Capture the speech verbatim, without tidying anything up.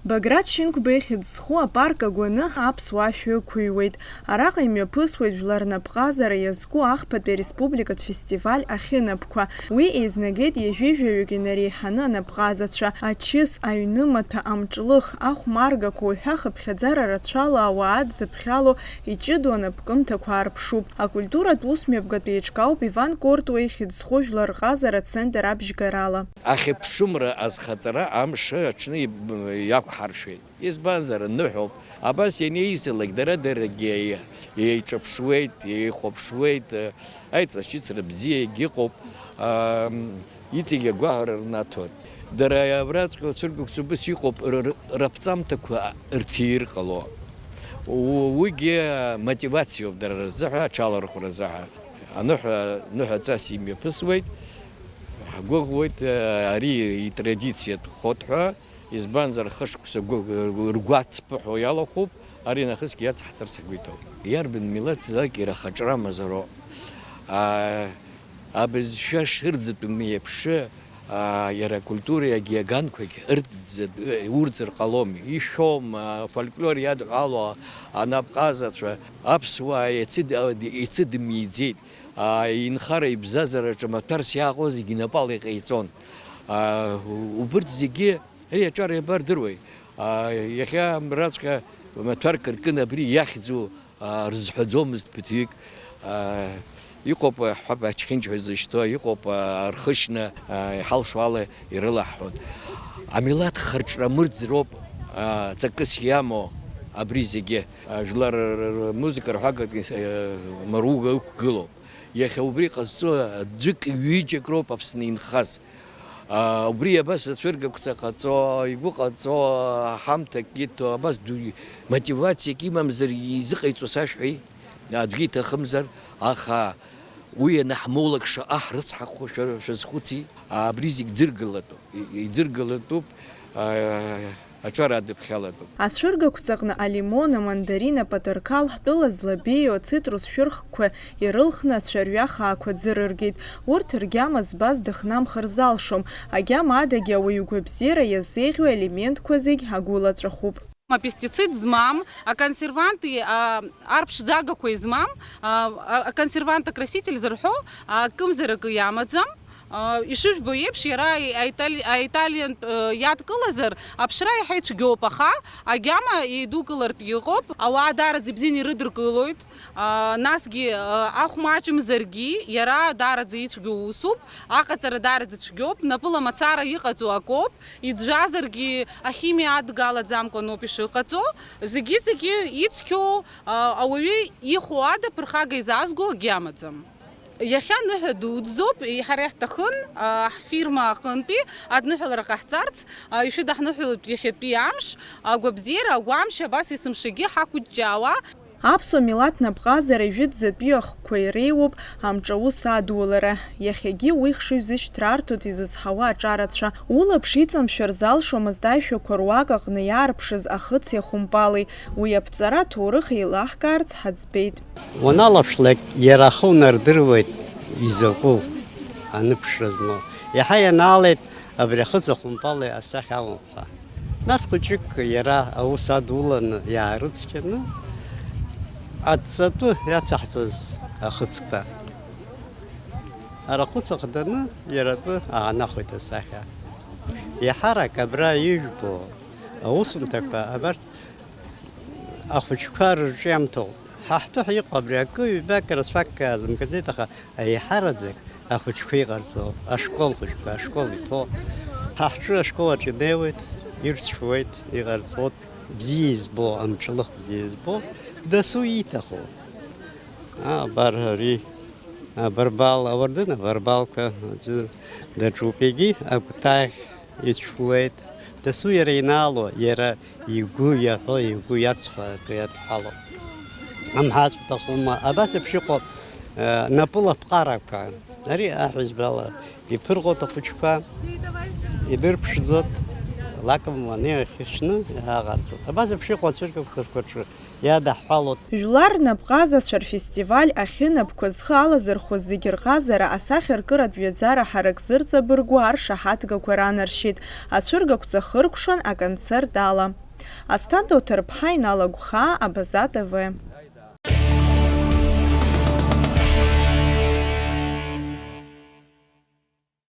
Баграт Шьынқәба ихьӡ зху апарк агәаны аԥсуа ашәа ықәыҩуеит. Араҟа имҩаԥысуеит жәлар напҟазара иазку ахԥатәи ареспубликатә фестиваль Ахьынапқәа. Уи еизнагеит ҩажәи жәаҩык инареиҳаны анапҟазацәа, ачыс, аҩнымаҭәа, амҿлых, ахәмаргақәа уҳәа хыԥхьаӡара рацәала ауаа дзыԥхьало иҷыдоу анапкымҭақәа аарԥшуп. Акультуратә усмҩаԥгатә еиҿкаауп Иван Кортуа ихьӡ зху жәлар рҟазара ацентр абжьгарала. Ахьыԥшымра азхаҵара амш аҽны иб-, иақәҳаршәеит. Избанзар, ныҳәоуп. Абас ианеизалак, дара-дарагьы еи-, еиҿаԥшуеит, еихәаԥшуеит, аиҵашьыцра бзиагьы ыҟоуп. Ам, иҵегь агәаҳәара рнаҭоит. Дара абраҵәҟьа ацәыргақәҵа убас иҟоуп, р-, р-, раԥҵамҭақәа рҭир ҟало. У-, уигьы мотивациоуп дара рзыҳәа, аҽалархәра азыҳәа. Аныҳәа, ныҳәаҵас имҩаԥысуеит, ҳгәыӷуеит, ари итрадициатәхоит ҳәа, избанзар, хышықәса гәы-, ргәы ацԥыҳәо иалахәуп, ари нахысгьы иацҳҵарц ҳгәы иҭоуп. Иарбан милаҭзаалак иара ахаҿра мазароуп. А, абызшәа шырӡатәым еиԥш, аа, иара акультура иагьи аганқәагь ырӡӡатә-, урӡыр ҟалом. Ишәом, аа, афольклор иадҳәало анапҟазацәа, аԥсуаа ицыд-, ицыдымиӡеит. Аа, инхара ибзазараҿы маҭәарс иааҟоу зегьы инапала иҟаиҵон. Аа, у-, убырҭ зегьы, ари аҿар иабардыруеи? Аа, иахьа мраҵәҟьа маҭәарк ркын абри иахьӡу аа, рзҳәаӡомызт ԥыҭҩык. Аа, иҟоуп, ҳҳәап, ачхьынџь ҳәа зышьҭоу, иҟоуп, аа, рхышьна, аа, иҳалшо ала ирылаҳҳәон. Амилаҭ харҿра мырӡроуп, аа, ҵакыс иамоу абри зегьы. Аа, жәлар р-, р-, рмузыка рҳәагак, аа, маруга ықәгылоуп. Иахьа убри ҟазҵо аӡәык-ҩыџьак роуп Аԥсны инхаз. Аа, убри абас ацәыргақәҵа ҟаҵо, игәы ҟаҵо, ҳамҭакгьы ҭо, абас ду-, мотивациак имамзар изыҟаиҵо сашәҳәеи? Аӡәгьы иҭахымзар, аха уи анаҳмоулак шаҟа ҳрыцҳахо шәа-, шәазхәыци? Абри зегь ӡыргалатәуп, и-, иӡыргалатәуп, аа, аҿар адыԥхьалатәуп. Ацәыргақәҵаҟны алимон, амандарин, апатырқал, ҳтәыла злабеиоу ацитрус шәырхқәа ирылхны ацәарҩа хаақәа ӡырыргеит. Урҭ ргьама збаз дыхнамхыр залшом. Агьама адагьы ауаҩы игәабзиара иазеиӷьу аелементқәа зегь агәылаҵәахуп. Апестицид змам, аконсерванти, а, арԥшӡагақәа измам, а, а, аконсервант, акраситель зырҳәо, а, акымзаракы иамаӡам. Ишыжәбо еиԥш, иара аитали-, аиталиантә, э, иадкылазар, аԥшра иаҳа ицәгьоуп, аха агьама еидукылартә иҟоуп. Ауаа даараӡа ибзианы ирыдыркылоит. А, насгьы, э, ахәма аҷымзаргьы, иара даараӡа ицәгьоу усуп, аҟаҵара даараӡа цәгьоуп, напыла мацара иҟаҵоу акоуп, иӡәӡәазаргьы ахимиа адгалаӡамкәаноуп ишыҟаҵо. Зегьы-зегьы ицқьоу, а, ауаҩы ихәо ада ԥырхага изаазго акгьы амаӡам. Иахьа ныҳәа дуӡӡоуп, ҳара иаҳҭахын, а, ҳфирма аҟынтәи адныҳәалара ҟаҳҵарц, а, ишәыдаҳныҳәалоит иахьатәи амш, агәабзиара, агәамшьа, абас есымшагьы ҳақәыҷҷаауа. Аԥсуа милаҭ напҟазара ижәытәӡатәи ахқәа иреиуоуп амҿаус адулара. Иахьагьы уи хшыҩзышьҭра арҭоит изызҳауа аҿарацәа. Улаԥш иҵамшәар залшомызт аишәақәа руак аҟны иаарԥшыз ахыци ахәымпали. Уи аԥҵара аҭоурых еилаҳкаарц ҳаӡбеит. Уаналаԥшлак, иара ахы унардыруеит изакәу аныԥшра змоу. Иаҳа ианаалеит абри ахыҵ ахәымпали асахьа аланхәа. Нас хәыҷык иара аус адуланы иаарыцқьаны, адҵатәы иацаҳҵаз ахыцқәа арахәыц ахаданы иара атәы аанахәеит асахьа. Еиҳарак абра ижәбо аусумҭақәа абарҭ ахәыҷқәа рырҿиамҭоуп. Ҳа ҳтәы ҳәа иҟоу абри акы-ҩбак рацәак азымгаӡеит, аха еиҳараӡак ахәыҷқәа иҟарҵо, ашкол хәыҷқәа, ашкол иҭо. Ҳа ҳҿы ашкол аҿы инеиуеит, ирцәуеит, иҟарҵоит, бзиа избо, амҿлых бзиа избо, дасу ииҭаху. А, абар ари, абарбал, ауардын абарбалқәа аӡәы даҿуп, егьи акәтаӷь ицәуеит. Дасу иара инаало, иара игәы иаҳәо, игәы иацҳәо акы иадҳәалоуп. Амҳаҵә ҭахума, абас еиԥш иҟоуп, э, напыла ԥҟарақәа. Ари аҳәызбала иԥырҟоит ахәыҷқәа, идырԥшӡоит. Лакомым ани ахьышны иааҟарҵоит. Абас еиԥш иҟоу ацәыргақәҵақәа рҿы иадаҳҳәалоит. Жәлар рнапҟазацәа рфестиваль ахьынапқәа зхы алазырхәыз зегьы рҟазара асахьаркыратә ҩаӡара ҳарак зырҵабыргуа аршаҳаҭгақәа ранаршьеит, ацәыргақәҵа хыркәшан аконцерт ала. Асҭанда Оҭарԥҳа, Инал Агәхаа, Абаза Т В.